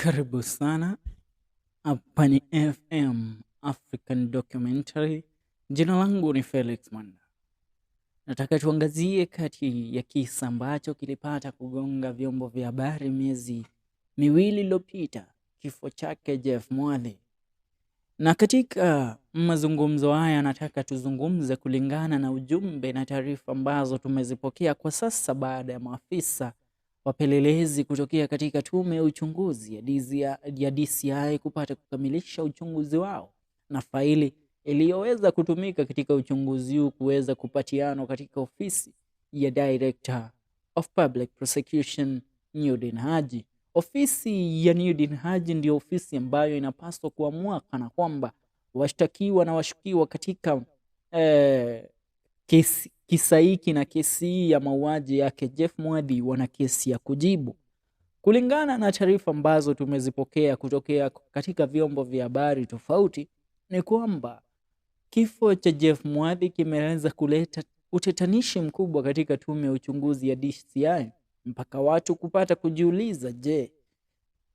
Karibu sana. Hapa ni FM African Documentary. Jina langu ni Felix Manda. Nataka tuangazie kati ya kisa ambacho kilipata kugonga vyombo vya habari miezi 2 iliyopita, kifo chake Jeff Mwathi. Na katika mazungumzo haya nataka tuzungumze kulingana na ujumbe na taarifa ambazo tumezipokea kwa sasa baada ya maafisa wapelelezi kutokea katika tume ya uchunguzi ya DCI kupata kukamilisha uchunguzi wao na faili iliyoweza kutumika katika uchunguzi huu kuweza kupatianwa katika ofisi ya Director of Public Prosecution Nurdin Haji. Ofisi ya Nurdin Haji ndio ofisi ambayo inapaswa kuamua kana kwamba washtakiwa na washukiwa katika kisa hiki na kesi hii ya mauaji yake Jeff Mwathi wana kesi ya kujibu. Kulingana na taarifa ambazo tumezipokea kutokea katika vyombo vya habari tofauti ni kwamba kifo cha Jeff Mwathi kimeweza kuleta utetanishi mkubwa katika tume ya uchunguzi ya DCI mpaka watu kupata kujiuliza, je,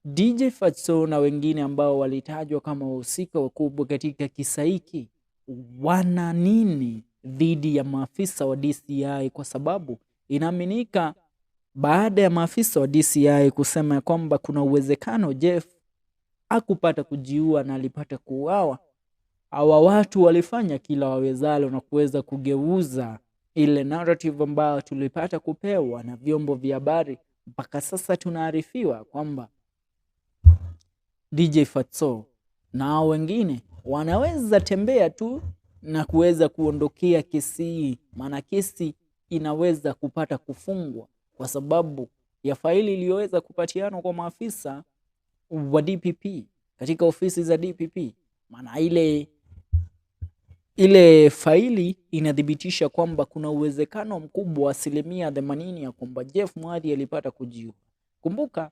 DJ Fatxo na wengine ambao walitajwa kama wahusika wakubwa katika kisa hiki wana nini dhidi ya maafisa wa DCI? Kwa sababu inaaminika baada ya maafisa wa DCI kusema kwamba kuna uwezekano Jeff hakupata kujiua na alipata kuuawa, hawa watu walifanya kila wawezalo na kuweza kugeuza ile narrative ambayo tulipata kupewa na vyombo vya habari. Mpaka sasa tunaarifiwa kwamba DJ Fatxo na hao wengine wanaweza tembea tu na kuweza kuondokea kesi hii, maana kesi inaweza kupata kufungwa kwa sababu ya faili iliyoweza kupatianwa kwa maafisa wa DPP katika ofisi za DPP. Maana ile faili inathibitisha kwamba kuna uwezekano mkubwa wa 80% ya kwamba Jeff Mwathi alipata kujiua. Kumbuka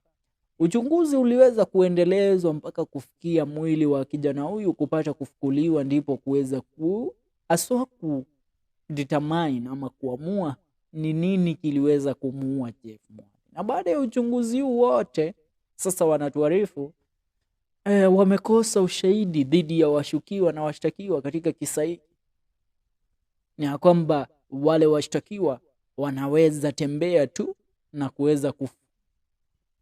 uchunguzi uliweza kuendelezwa mpaka kufikia mwili wa kijana huyu kupata kufukuliwa, ndipo kuweza haswa ku determine ama kuamua ni nini kiliweza kumuua Jeff Mwathi. Na baada ya uchunguzi huu wote sasa wanatuarifu wamekosa ushahidi dhidi ya washukiwa na washtakiwa katika kisa hiki, ni ya kwamba wale washtakiwa wanaweza tembea tu na kuweza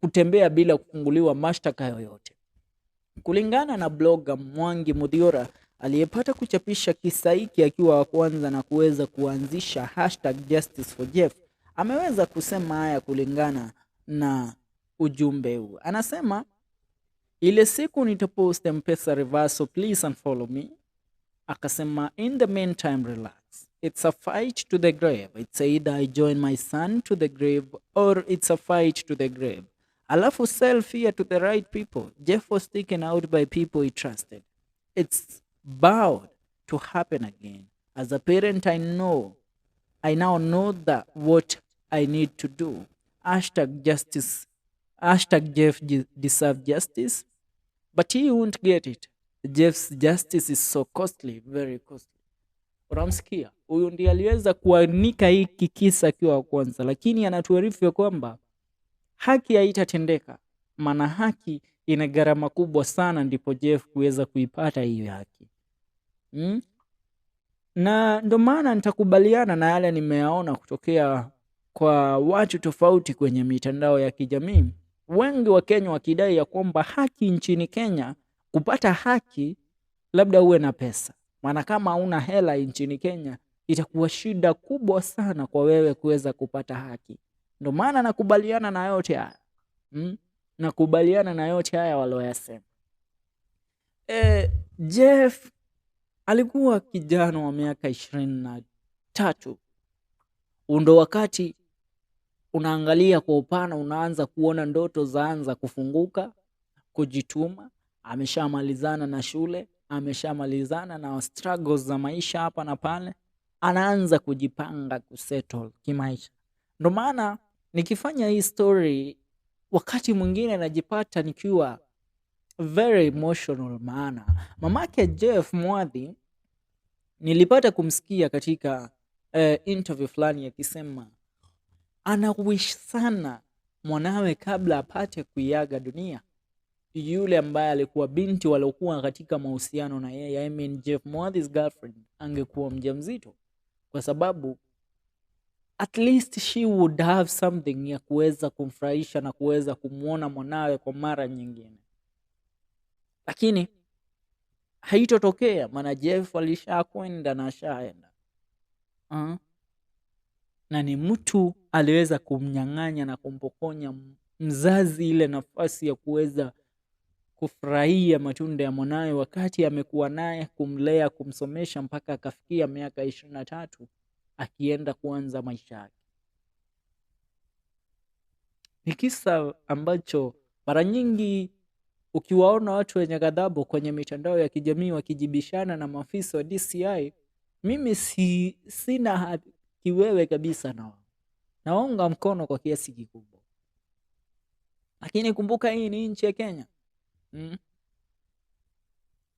kutembea bila kufunguliwa mashtaka yoyote. Kulingana na blogger Mwangi Muthiora aliyepata kuchapisha kisa hiki akiwa wa kwanza na kuweza kuanzisha hashtag Justice for Jeff, ameweza kusema haya kulingana na ujumbe huu. Anasema, ile siku nitapost M-Pesa reversal, please unfollow me. Akasema, in the meantime relax. It's a fight to the grave. It's either I join my son to the grave or it's a fight to the grave. Alafu sell fear to the right people. Jeff was taken out by people he trusted. It's bound to happen again. As a parent, I now know that what I need to do. Hashtag justice, hashtag Jeff deserve justice, but he won't get it. Jeff's justice is so costly, very costly. Unamsikia? Huyu ndiye aliweza kuanika hiki kisa akiwa wa kwanza, lakini anatuarifu ya kwamba haki haitatendeka, maana haki ina gharama kubwa sana, ndipo Jeff kuweza kuipata hiyo haki. Na ndo maana nitakubaliana na yale nimeyaona kutokea kwa watu tofauti kwenye mitandao ya kijamii, wengi wa Kenya wakidai ya kwamba haki nchini Kenya, kupata haki labda uwe na pesa, maana kama huna hela nchini Kenya itakuwa shida kubwa sana kwa wewe kuweza kupata haki. Ndo maana nakubaliana na yote haya. Nakubaliana na yote haya walioyasema. Jeff alikuwa kijana wa miaka 23. Ndo wakati unaangalia kwa upana, unaanza kuona ndoto zaanza kufunguka, kujituma. Ameshamalizana na shule, ameshamalizana na struggles za maisha hapa na pale, anaanza kujipanga kusettle kimaisha. Ndo maana nikifanya hii story wakati mwingine najipata nikiwa very emotional, maana mamake Jeff Mwathi nilipata kumsikia katika interview fulani akisema ana wish sana mwanawe kabla apate kuiaga dunia yule ambaye alikuwa binti waliokuwa katika mahusiano na yeye, I mean Jeff Mwathi's girlfriend, angekuwa mjamzito, kwa sababu at least she would have something ya kuweza kumfurahisha na kuweza kumwona mwanawe kwa mara nyingine. Lakini haitotokea, maana Jeff alishakwenda na ashaenda. Na ni mtu aliweza kumnyang'anya na kumpokonya mzazi ile nafasi ya kuweza kufurahia matunda ya mwanawe wakati amekuwa naye, kumlea, kumsomesha mpaka akafikia miaka 23 akienda kuanza maisha yake. Ni kisa ambacho mara nyingi ukiwaona watu wenye ghadhabu kwenye mitandao ya kijamii wakijibishana na maafisa wa DCI, mimi sina kiwewe kabisa na wao. Nawaunga mkono kwa kiasi kikubwa. Lakini kumbuka hii ni nchi ya Kenya.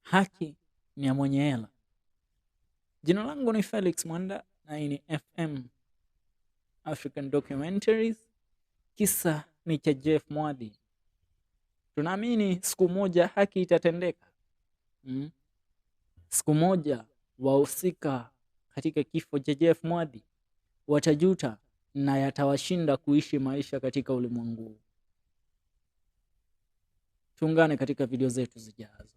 Haki ni ya mwenye hela. Jina langu ni Felix Mwanda na hii ni FM African Documentaries. Kisa ni cha Jeff Mwathi. Tunaamini siku moja haki itatendeka. Siku moja wahusika katika kifo cha Jeff Mwathi watajuta na yatawashinda kuishi maisha katika ulimwengu. Tuungane katika video zetu zijazo.